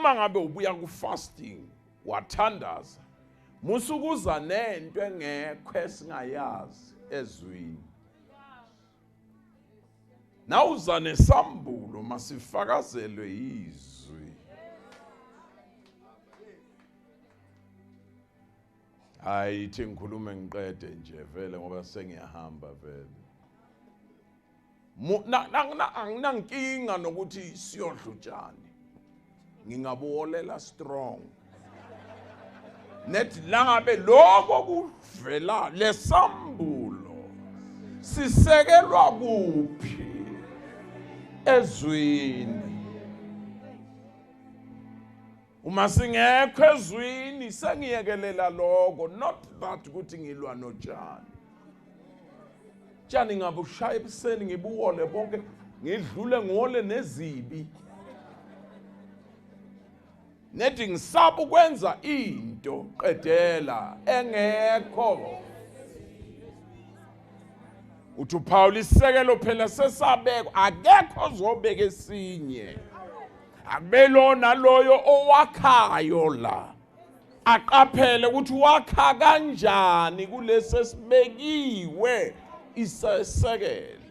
Uma ngabe ubuya ku fasting wathandaza, musukuza nento engekho esingayazi ezwini. Nawuza nesambulo masifakazelwe yizwi. Hayi, ithi ngikhulume ngiqede nje vele ngoba sengiyahamba vele. Anginankinga nokuthi siyodla utshani, ngingabuholela strong nethi langabe lokho kuvela lesambulo sisekelwa kuphi ezwini. Uma singekho ezwini sengiyekelela lokho, not that ukuthi ngilwa notshani. Tshani ngabushaya ebuseni ngibuwole bonke, ngidlule ngihole nezibi. Nethi ngisaba ukwenza into qedela engekho. Uthi uPaul isekelo phela sesabekwa, akekho ozobeka esinye. Akube naloyo owakhayo la aqaphele ukuthi wakha kanjani kulesi esibekiwe isesekelo.